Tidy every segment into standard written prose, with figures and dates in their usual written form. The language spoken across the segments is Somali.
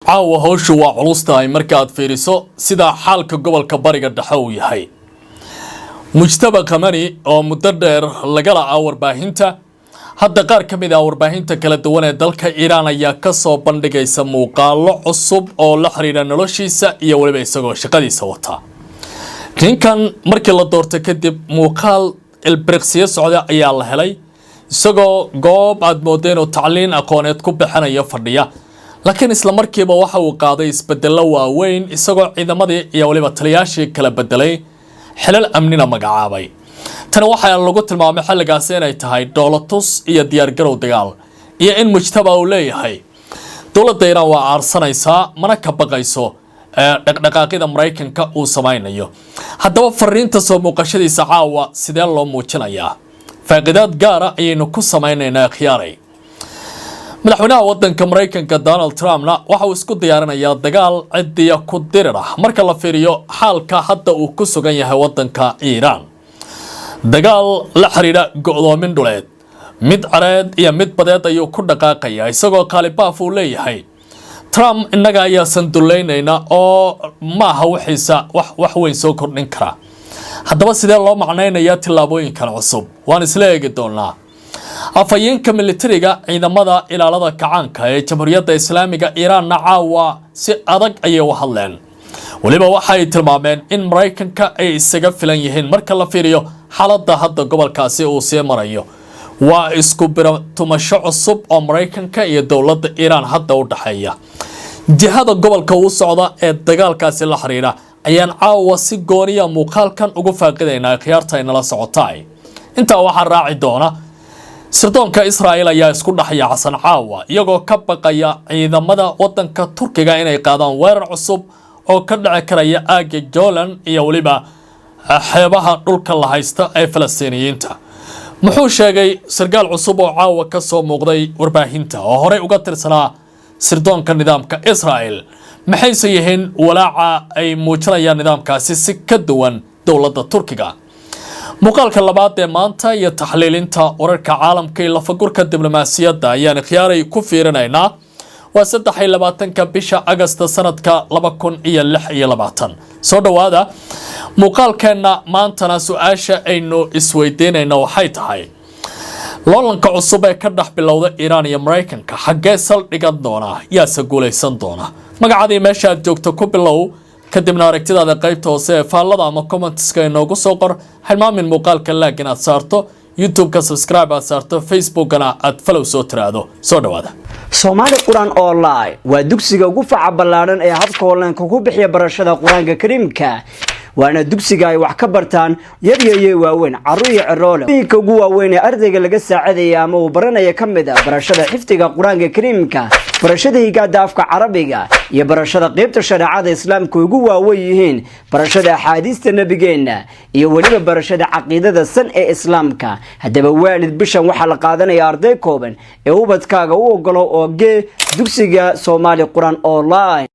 Caawa hawshu waa culus tahay marka aad fiiriso sida xaalka gobolka Bariga Dhexe uu yahay. Mujtaba Khamani oo muddo dheer laga la'aa warbaahinta, hadda qaar ka mid ah warbaahinta kala duwan ee dalka Iiraan ayaa kasoo bandhigaysa muuqaalo cusub oo la xiriira noloshiisa iyo weliba isagoo shaqadiisa wata. Ninkan markii la doortay kadib, muuqaal ilbiriqsiyo socda ayaa la helay, isagoo goob aad mooda inuu tacliin aqooneed ku bixinayo fadhiya, laakiin isla markiiba waxa uu qaaday isbedello waaweyn, isagoo ciidamadii iyo weliba taliyaashii kala bedelay, xilal amnina magacaabay. Tani waxaa lagu tilmaamay xilligaasi inay tahay dhoolatus iyo diyaargarow dagaal, iyo in Mujtaba uu leeyahay dowladda Iiraan waa aarsanaysaa, mana ka baqayso dhaqdhaqaaqyada Maraykanka uu samaynayo. Haddaba fariinta soo muuqashadiisa caawa sidee loo muujinayaa? Faaqidaad gaara ayaynu ku samaynaynaa, akhyaaray. Madaxweynaha wadanka Maraykanka Donald Trumpna waxa uu isku diyaarinayaa dagaal cidiya ku dirir ah marka la fiiriyo xaalka hadda uu ku sugan yahay wadanka Iiraan. Dagaal la xiriira go'doomin dhuleed, mid cireed iyo mid badeed ayuu ku dhaqaaqayaa, isagoo Qaalibaaf uu leeyahay Trump innaga ayaa sandullaynayna oo maaha wixiisa wax weyn soo kordhin kara. Haddaba sidee loo macnaynayaa tillaabooyinkan cusub? Waan isla eegi doonaa. Afhayeenka militariga ciidamada ilaalada kacaanka ee Jamhuuriyadda Islaamiga Iiraanna caawa si adag ayay u hadleen. Weliba waxay tilmaameen in Maraykanka ay isaga filan yihiin marka la fiiriyo xaaladda hadda gobolkaasi uu sii marayo. Waa isku biratumasho cusub oo Maraykanka iyo dowladda Iiraan hadda u dhexeeya. Jihada gobolka uu socda ee dagaalkaasi la xiriira ayaan caawa si gooniya muuqaalkan ugu faaqidaynaa, khiyaarta ay nala socotaay. Intaa waxaa raaci doona, sirdoonka Israa'il ayaa isku dhex yaacsan caawa, iyagoo ka baqaya ciidamada wadanka Turkiga inay qaadaan weerar cusub oo ka dhici karaya aagga Jolan iyo weliba xeebaha dhulka la haysta ee Falastiiniyiinta. Muxuu sheegay sarkaal cusub oo caawa ka soo muuqday warbaahinta oo horey uga tirsanaa sirdoonka nidaamka Israa'el? Maxayse yihiin walaaca ay muujinayaan nidaamkaasi si ka duwan dowladda Turkiga? Muuqaalka labaad ee maanta iyo taxliilinta wararka caalamka iyo lafagurka diblomaasiyadda ayaan akhyaaray ku fiirinaynaa. Waa 23-ka bisha Agasta sanadka 2026. Soo dhowaada. Muuqaalkeenna maantana su-aasha aynu isweydiinayna waxay tahay: loolanka cusub ee ka dhex bilowda Iiraan iyo Maraykanka xaggee saldhigan doona, yaase guulaysan doona? Magacadii meesha aad joogto ku bilow, kadibna aragtidaada qaybta hoose ee faallada ama commentska inoogu soo qor. Hilmaamin muuqaalka like inaad saarto, YouTube-ka subscribe aad saarto, Facebookana aad follow soo tiraahdo. Soo dhawaada. Soomaali Qur-aan Online waa dugsiga ugu faca ballaadhan ee habka onlineka ku bixiya barashada Qur-aanka Kariimka, waana dugsiga ay wax ka bartaan yaryo iyo waaweyn, carruur iyo ciroole. Inka ugu waaweyn ee ardayga laga saacidaya ama uu baranaya ka mid ah barashada xifdiga Qur-aanka Kariimka, barashada higaada afka Carabiga iyo barashada qeybta shareecada Islaamka ugu waaweyn yihiin barashada axaadiista Nebigeenna iyo weliba barashada caqiidada san ee Islaamka. Haddaba waalid, bishan waxaa la qaadanaya arday kooban ee ubadkaaga u ogolo oo gee dugsiga Soomaali Qur-aan Online.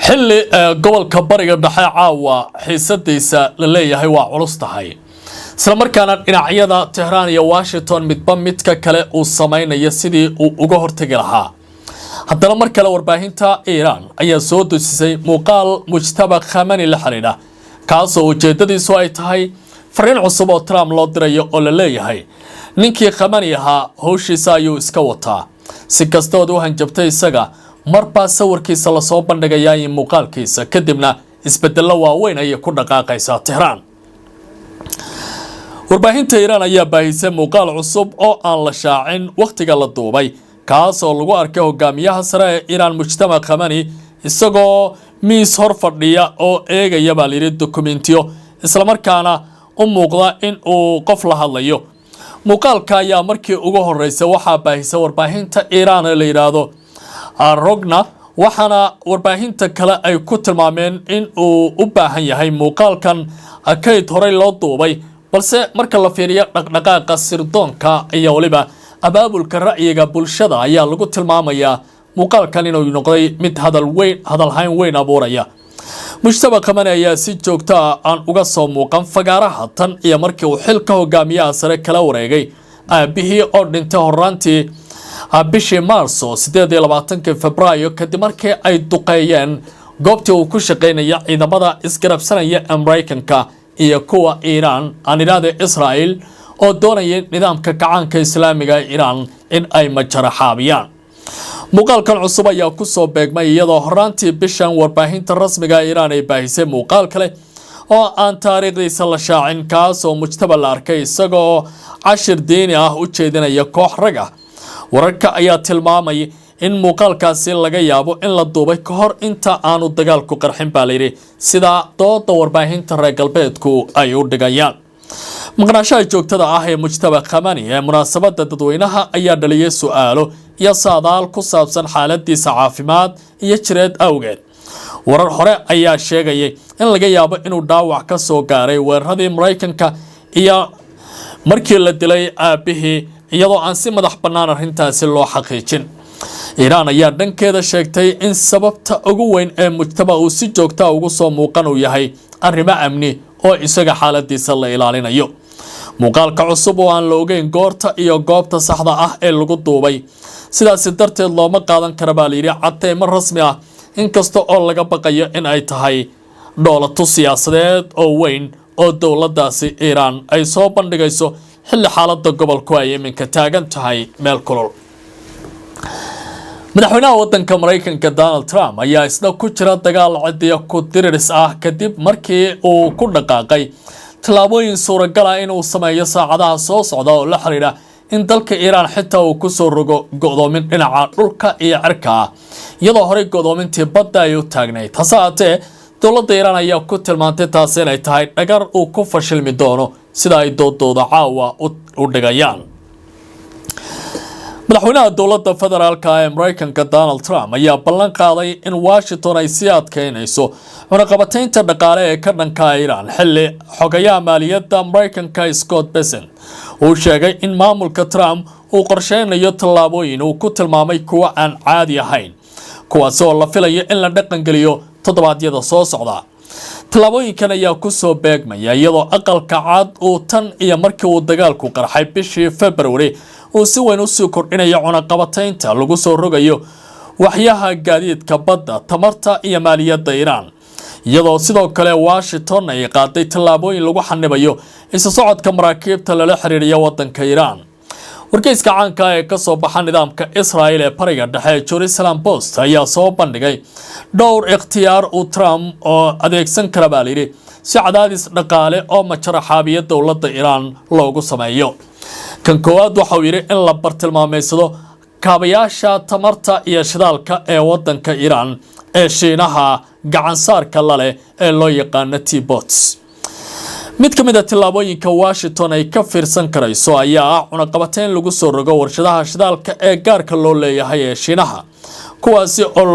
Xilli gobolka Bariga Dhexe caawa xiisadiisa la leeyahay waa culus tahay, isla markaana dhinacyada Tehraan iyo Washington midba midka kale uu samaynayo sidii uu uga hortegi lahaa, haddana mar kale warbaahinta Iiraan ayaa soo dejisay muuqaal Mujtaba Khamani la xidhiidha, kaasoo ujeedadiisu ay tahay fariin cusub oo Trump loo dirayo oo la leeyahay ninkii Khamani ahaa howshiisa ayuu iska wataa, si kastood u hanjabtay isaga marbaa sawirkiisa lasoo bandhigayaa iyo muuqaalkiisa, kadibna isbedello waaweyn ayay ku dhaqaaqaysaa Tehraan. Warbaahinta Iiraan ayaa baahisay muuqaal cusub oo aan la shaacin wakhtiga la duubay, kaas oo lagu arkay hogaamiyaha sare ee Iiraan Mujtaba Khamani isagoo miis hor fadhiya oo eegaya, baa layidhi, dokumentiyo, islamarkaana u muuqda in uu qof la hadlayo. Muuqaalka ayaa markii ugu horreysay waxaa baahisay warbaahinta Iiraan ee la yidhaahdo Rogna, waxaana warbaahinta kale ay ku tilmaameen in uu u baahan yahay muuqaalkan kayd horey loo duubay, balse marka la fiiriyo dhaqdhaqaaqa sirdoonka iyo weliba abaabulka ra'yiga bulshada ayaa lagu tilmaamayaa muuqaalkan inuu noqday mid hadal weyn, hadalhayn weyn abuuraya. Mujtaba Khamani ayaa si joogto ah aan uga soo muuqan fagaaraha tan iyo markii uu xilka hogaamiyaha sare kala wareegay aabihii oo dhintay horaantii Bishii Maarso 28-kii Febraayo, kadib markii ay duqeeyeen goobtii uu ku shaqeynaya ciidamada isgarabsanaya ee Maraykanka iyo kuwa Iiraan, aan idhaahda Israel, oo doonaya nidaamka kacaanka Islaamiga ee Iiraan in ay majaraxaabiyaan. Muuqaalkan cusub ayaa kusoo beegmay iyadoo horaantii bishan warbaahinta rasmiga Iiraan ay baahisay muuqaal kale oo aan taariikhdiisa la shaacin, kaas oo Mujtaba la arkay isagoo cashir diini ah u jeedinaya koox rag ah. Wararka ayaa tilmaamay in muuqaalkaasi laga yaabo in la duubay ka hor inta aanu dagaalku qarxin, baa layidhi, sida dooda warbaahinta reer galbeedku ay u dhigayaan. Maqnaashaha joogtada ah ee Mujtaba Khamani ee munaasabada dadweynaha ayaa dhaliyay su-aalo iyo saadaal ku saabsan xaaladiisa caafimaad iyo jireed awgeed. Warar hore ayaa sheegayay in laga yaabo inuu dhaawac ka soo gaaray weeraradii Maraykanka iyo markii la dilay aabihii, iyadoo aan si madax bannaan arrintaasi loo xaqiijin. Iiraan ayaa dhankeeda sheegtay in sababta ugu weyn ee Mujtaba uu si joogta ugu soo muuqan uu yahay arrimo amni oo isaga xaaladiisa la ilaalinayo. Muuqaalka cusub oo aan la ogeyn goorta iyo goobta saxda ah ee lagu duubay, sidaasi darteed looma qaadan kara, baa layidhi, cadeymo rasmi ah, inkasta oo laga baqayo in ay tahay dhoolatu siyaasadeed oo weyn oo dowladaasi Iiraan ay soo bandhigayso xilli xaalada gobolku ay iminka taagan tahay meel kulul. Madaxweynaha wadanka Maraykanka Donald Trump ayaa isna ku jira dagaal cidiya ku diriris ah, kadib markii uu ku dhaqaaqay tallaabooyin suuragal ah inuu sameeyo saacadaha soo socda oo la xiriira in dalka Iiraan xitaa uu kusoo rogo go'doomin dhinaca dhulka iyo cirka ah, iyadoo horey go'doomintii badda ay u taagnayd. Hase haatee, dowladda Iiraan ayaa ku tilmaantay taasi inay tahay dhagar uu ku fashilmi doono, sida ay doodooda caawa u dhigayaan. Madaxweynaha dowladda federaalka ee Maraykanka Donald Trump ayaa ballan qaaday in Washington ay sii adkeynayso cunaqabataynta dhaqaale ee ka dhanka Iiraan, xilli xogayaha maaliyadda Maraykanka Scott Bessent uu sheegay in maamulka Trump uu qorsheynayo tallaabooyin uu ku tilmaamay kuwo aan caadi ahayn, kuwaasi oo la filayo in la dhaqangeliyo toddobaadyada soo socda. Tallaabooyinkan ayaa kusoo beegmaya iyadoo Aqalka Cad uu tan iyo markii uu dagaalku qarxay bishii February uu si weyn usii kordhinayo cunaqabataynta lagu soo rogayo waxyaha gaadiidka badda, tamarta iyo maaliyadda Iiraan, iyadoo sidoo kale Washington ay qaaday tallaabooyin lagu xanibayo isu socodka maraakiibta lala xiriiriya wadanka Iiraan. Wargeyska caanka ee kasoo baxa nidaamka Israel ee Bariga Dhexe ee Jerusalem Post ayaa soo bandhigay dhowr ikhtiyaar uu Trump oo adeegsan kara, baa layidhi, si cadaadis dhaqaale oo majaraxaabiya dowladda Iiraan loogu sameeyo. Kan koowaad waxauu yidhi in la bartilmaameysado kaabayaasha tamarta iyo shidaalka ee wadanka Iiraan ee Shiinaha gacansaarka la leh ee loo yaqaano Teapots. Mid ka mid a tillaabooyinka Washington ay ka fiirsan karayso ayaa ah cunaqabateyn lagu soo rogo warshadaha shidaalka ee gaarka loo leeyahay ee Shiinaha, kuwaasi oo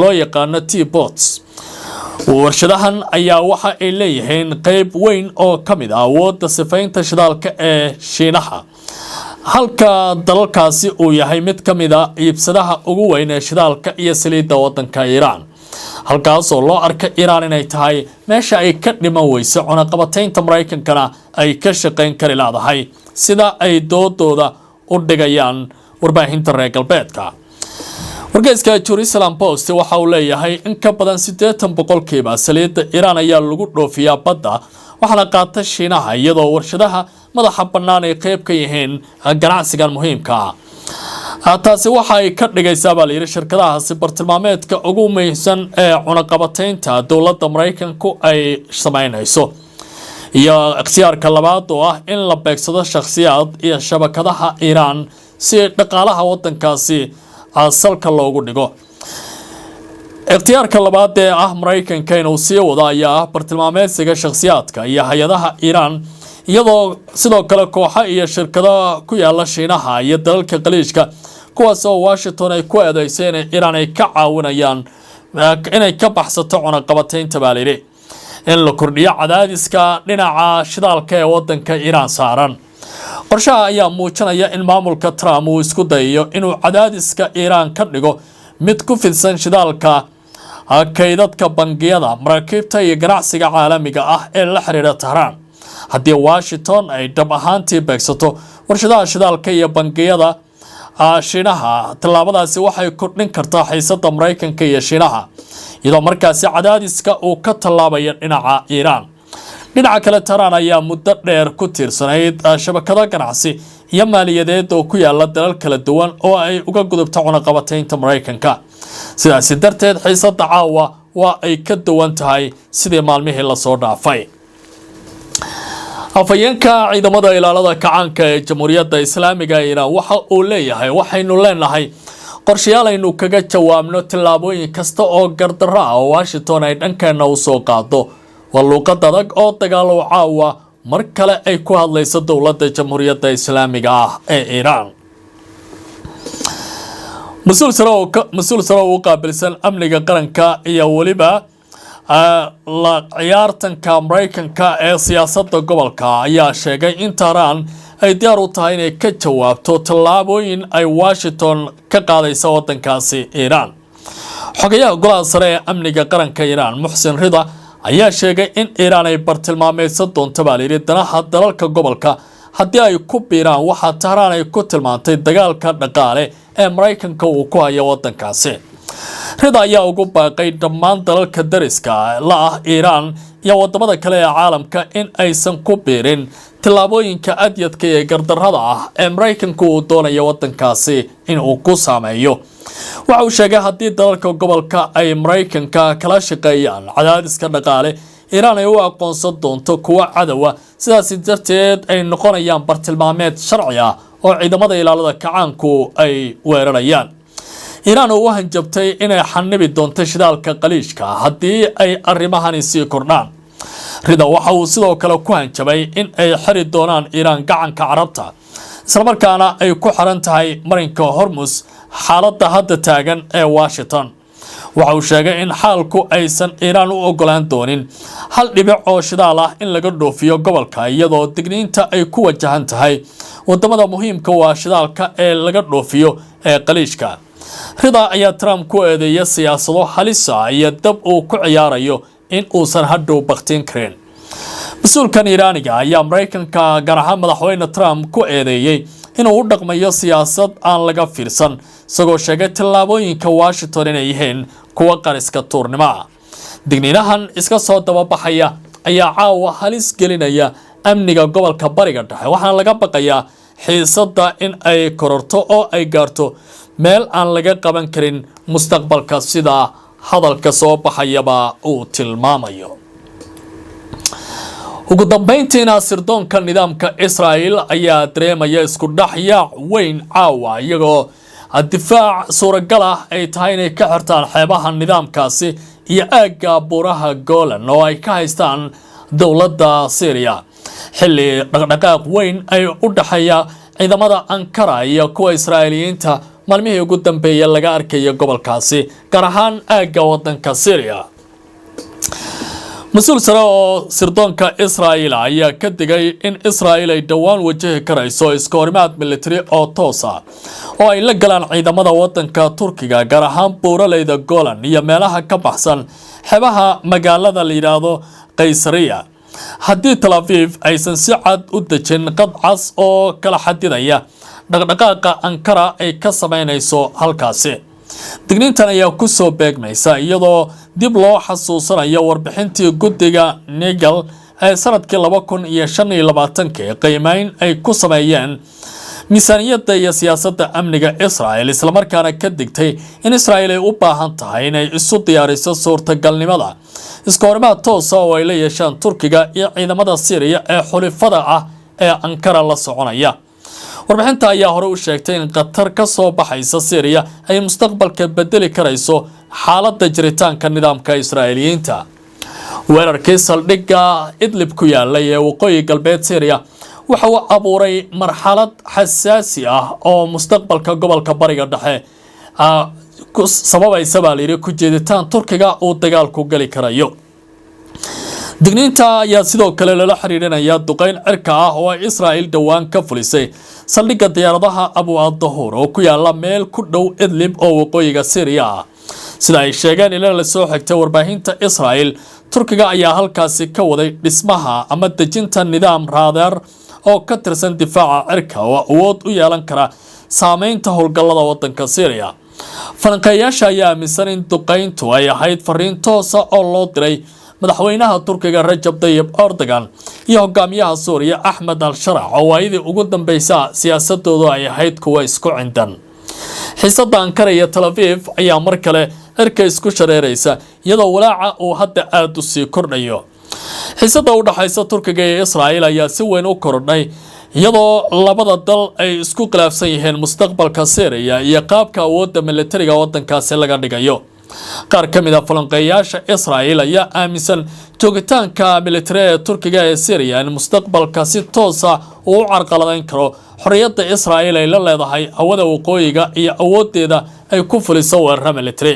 loo yaqaano teapots. Warshadahan ayaa waxa ay leeyihiin qeyb weyn oo ka mid ah awoodda sifaynta shidaalka ee Shiinaha, halka dalalkaasi uu yahay mid ka mid a iibsadaha ugu weyn ee shidaalka iyo saliidda wadanka Iiraan, halkaasoo loo arka Iiraan inay tahay meesha ay ka dhiman weyso cunaqabataynta Maraykankana ay ka shaqayn kari leedahay, sida ay doodooda u dhigayaan warbaahinta reer galbeedka. Wargeyska Jerusalem Post waxa uu leeyahay in ka badan 80% saliidda Iiraan ayaa lagu dhoofiyaa badda, waxaana qaata Shiinaha, iyadoo warshadaha madaxa bannaan ay qeyb ka yihiin ganacsigan muhiimka ah. Taasi waxa ay ka dhigaysaa, baa layidhi, shirkadahaasi bartilmaameedka ugu muhiimsan ee cunaqabataynta dowladda Maraykanku ay sameynayso. Iyo ikhtiyaarka labaad oo ah in la beegsado shakhsiyaad iyo shabakadaha Iiraan si dhaqaalaha wadankaasi salka loogu dhigo. Ikhtiyaarka labaad ee ah Maraykanka inuu sii wado ayaa ah bartilmaameedsiga shakhsiyaadka iyo hay-adaha Iiraan, iyadoo sidoo kale kooxo iyo shirkado ku yaala Shiinaha iyo dalalka Khaliijka, kuwaas oo Washington ay ku eedeysay inay Iiraan ay ka caawinayaan inay ka baxsato cunaqabataynta, baa layidhi. In la kordhiyo cadaadiska dhinaca shidaalka ee wadanka Iiraan saaran. Qorshaha ayaa muujinaya in maamulka Trump uu isku dayayo inuu cadaadiska Iiraan ka dhigo mid ku fidsan shidaalka, kaydadka bangiyada, maraakiibta iyo ganacsiga caalamiga ah ee la xiriira Tahraan. Haddii Washington ay dhab ahaantii beegsato warshadaha shidaalka iyo bangiyada Shiinaha. Tallaabadaasi waxay kordhin kartaa xiisada Maraykanka iyo Shiinaha, iyadoo markaasi cadaadiska uu ka tallaabaya dhinaca Iiraan. Dhinaca kale, Tehraan ayaa muddo dheer ku tiirsanayd shabakado ganacsi iyo maaliyadeed oo ku yaala dalal kala duwan oo ay uga gudubto cunaqabataynta Maraykanka. Sidaasi darteed, xiisada caawa waa ay ka duwan tahay sidii maalmihii lasoo dhaafay. Afhayeenka ciidamada ilaalada kacaanka ee Jamhuuriyadda Islaamiga ee Iiraan waxa uu leeyahay: "Waxaynu leenahay qorshayaal aynu kaga jawaabno tillaabooyin kasta oo gardarro ah oo Washington ay dhankeenna usoo qaado." Waa luuqad adag oo dagaalo caawa mar kale ay ku hadlayso dowladda Jamhuuriyadda Islaamiga ah ee Iiraan. Mas-uul sare oo u qaabilsan amniga qaranka iyo weliba la ciyaartanka Maraykanka ee siyaasadda gobolka ayaa sheegay in Tehraan ay diyaar u tahay inay ka jawaabto tallaabooyin ay Washington ka qaadaysa wadankaasi Iiraan. Xogayaha golaha sare ee amniga qaranka Iiraan, Muxsin Rida, ayaa sheegay in Iiraan ay bartilmaameysan doonto, baa layidhi, danaha dalalka gobolka haddii ay ku biiraan waxaa Tehraan ay ku tilmaantay dagaalka dhaqaale ee Maraykanka uu ku hayo wadankaasi. Rida ayaa ugu baaqay dhammaan dalalka dariska la ah Iiraan iyo wadamada kale ee caalamka in aysan ku biirin tillaabooyinka adyadka ee gardarrada ah ee Maraykanku uu doonayo wadankaasi in uu ku saameeyo. Waxa uu sheegay haddii dalalka gobolka ay Maraykanka kala shaqeeyaan cadaadiska dhaqaale, Iiraan ay u aqoonsan doonto kuwo cadowa, sidaasi darteed ay noqonayaan bartilmaameed sharci ah oo ciidamada ilaalada kacaanku ay weerarayaan. Iiraan oo u hanjabtay inay xanibi doonto shidaalka Qaliishka haddii ay arrimahani sii kordhaan. Rida waxa uu sidoo kale ku hanjabay in ay xiri doonaan Iiraan gacanka Carabta, islamarkaana ay ku xiran tahay marinka Hormus xaaladda hadda taagan ee Washington. Waxa uu sheegay in xaalku aysan Iiraan u ogolaan doonin hal dhibic oo shidaal ah in laga dhoofiyo gobolka, iyadoo digniinta ay ku wajahan tahay wadamada muhiimka u ah shidaalka ee laga dhoofiyo ee Qaliishka. Rida ayaa Trump ku eedeeya siyaasado halisa iyo dab uu ku ciyaarayo in uusan hadhow baktiin karin. Mas-uulkan Iiraaniga ayaa Maraykanka, gaar ahaan madaxweyne Trump, ku eedeeyey inuu u dhaqmayo siyaasad aan laga fiirsan, isagoo sheegay tallaabooyinka Washington inay yihiin kuwo qariska tuurnimo ah. Digniinahan iska soo dababaxaya ayaa caawa halis gelinaya amniga gobolka Bariga Dhexe, waxaana laga baqayaa xiisadda in ay kororto oo ay gaarto meel aan laga qaban karin mustaqbalka, sida hadalka soo baxayaba uu tilmaamayo. Ugu dambeyntiina, sirdoonka nidaamka Israel ayaa dareemaya isku dhex yaac weyn caawa, iyagoo difaac suuragal ah ay tahay inay ka xirtaan xeebaha nidaamkaasi iyo aagga buuraha Golan oo ay ka haystaan dowladda Syria, xilli dhaqdhaqaaq weyn ay u dhexeeya ciidamada Ankara iyo kuwa Israa'iiliyiinta maalmihii ugu dambeeyay laga arkayo gobolkaasi, gaar ahaan aagga wadanka Syria. Mas-uul sare oo sirdoonka Israa'iil ayaa ka digay in Israa'iil ay dhowaan wajahi karayso iska horimaad military oo toos ah oo ay la galaan ciidamada wadanka Turkiga, gaar ahaan buuraleyda Golan iyo meelaha ka baxsan xeebaha magaalada la yidhaahdo Kaysariya, haddii Tel Aviv aysan si cad u dejin qad cas oo kala xadidaya dhaqdhaqaaqa Ankara ay ka sameynayso halkaasi. Digniintan ayaa kusoo beegmaysa iyadoo dib loo xasuusanayo warbixintii guddiga Nagel ee sanadkii 2025-kii, qiimeyn ay ku sameeyeen miisaaniyadda iyo siyaasadda amniga Israel, islamarkaana ka digtay in Israel ay u baahan tahay inay isu diyaariso suurtagalnimada iska horimaad toosa oo ay la yeeshaan Turkiga iyo ciidamada Syriya ee xulifada ah ee Ankara la soconaya. Warbixinta ayaa hore u sheegtay in khatar ka soo baxaysa Syriya ay mustaqbalka bedeli karayso xaaladda jiritaanka nidaamka Israa'iiliyiinta. Weerarkii saldhigga Idlib ku yaalay ee waqooyi galbeed Syriya waxa uu abuuray marxalad xasaasi ah oo mustaqbalka gobolka Bariga Dhexe sababaysa, baa layidhi, ku jeeditaan Turkiga uu dagaalku geli karayo. Digniinta ayaa sidoo kale lala xiriirinaya duqeyn cirka ah oo ay Israa'il dhowaan ka fulisay saldhigga diyaaradaha Abu Addahuur oo ku yaala meel ku dhow Idlib oo waqooyiga Syriya ah. Sida ay sheegeen ilaa la soo xigtay warbaahinta Israa'il, Turkiga ayaa halkaasi ka waday dhismaha ama dejinta nidaam raadeer oo ka tirsan difaaca cirka oo awood u yeelan kara saameynta howlgallada waddanka Syriya. Falanqeeyaasha ayaa aaminsan in duqeyntu ay ahayd fariin toosa oo loo diray madaxweynaha Turkiga Rajab Dayib Erdogan iyo hogaamiyaha Suuriya Axmed Al Sharac, oo waayadii ugu dambeysa siyaasadoodu ay ahayd kuwa isku cindan. Xiisada Ankara iyo Tel Aviv ayaa mar kale cirka isku shareeraysa, iyadoo walaaca uu hadda aada u sii kordhayo. Xiisada u dhaxaysa Turkiga iyo Israel ayaa si weyn u kordhay, iyadoo labada dal ay isku khilaafsan yihiin mustaqbalka Syriya iyo qaabka awoodda militariga wadankaasi laga dhigayo. Qaar ka mid a falanqeeyaasha Israel ayaa aaminsan joogitaanka militari ee Turkiga ee Syriya in mustaqbalka si toosa uu u carqaladeyn karo xorriyadda Israel ay la leedahay hawada waqooyiga iyo awooddeeda ay ku fuliso weeraro militari.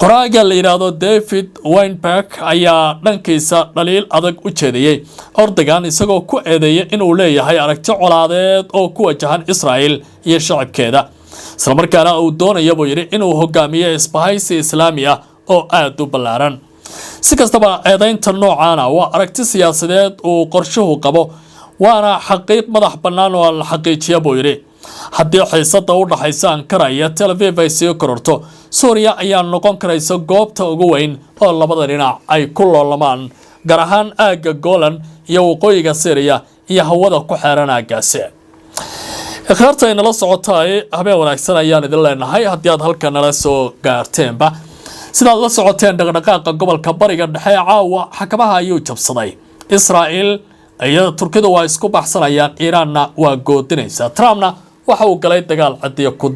Qoraaga la yidhaahdo David Weinberg ayaa dhankiisa dhaliil adag u jeediyey Erdogan, isagoo ku eedeeyay inuu leeyahay aragti colaadeed oo ku wajahan Israel iyo shacabkeeda, islamarkaana uu doonaya, buu yidhi, inuu hogaamiyo isbahaysi Islaami ah oo aada u ballaaran. Si kastaba, eedeynta noocaana waa aragti siyaasadeed uu qorshuhu qabo, waana xaqiiq madax bannaan oo la xaqiijiya, buu yidhi. Haddii xiisada u dhaxaysa Ankara iyo Tel Aviv ay sii kororto, Suuriya ayaa noqon karaysa goobta ugu weyn oo labada dhinac ay ku loolamaan, gaar ahaan aagga Golan iyo waqooyiga Syriya iyo hawada ku xeeran aaggaasi. Ikhyaarta ay nala socotaay, habeen wanaagsan ayaan idin leenahay haddii aad halka nala soo gaarteenba. Sidaad la socoteen, dhaqdhaqaaqa gobolka Bariga Dhexe ee caawa xakamaha ayuu jabsaday. Israa'il iyo Turkidu waa isku baxsanayaan, Iiraanna waa goodinaysaa, Trumpna waxa uu galay dagaal cadiyo ku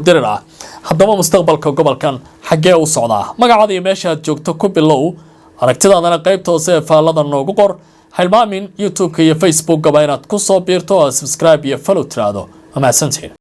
dirir ah. Haddaba mustaqbalka gobolkan xaggee u socdaa? Magacaada iyo meesha aad joogto ku bilow, aragtidaadana qaybta hoose ee faallada noogu qor. Hilmaamin YouTube-ka iyo Facebook-gaba inaad ku soo biirto oo subscribe iyo follow tiraahdo. Waa mahadsantihiin.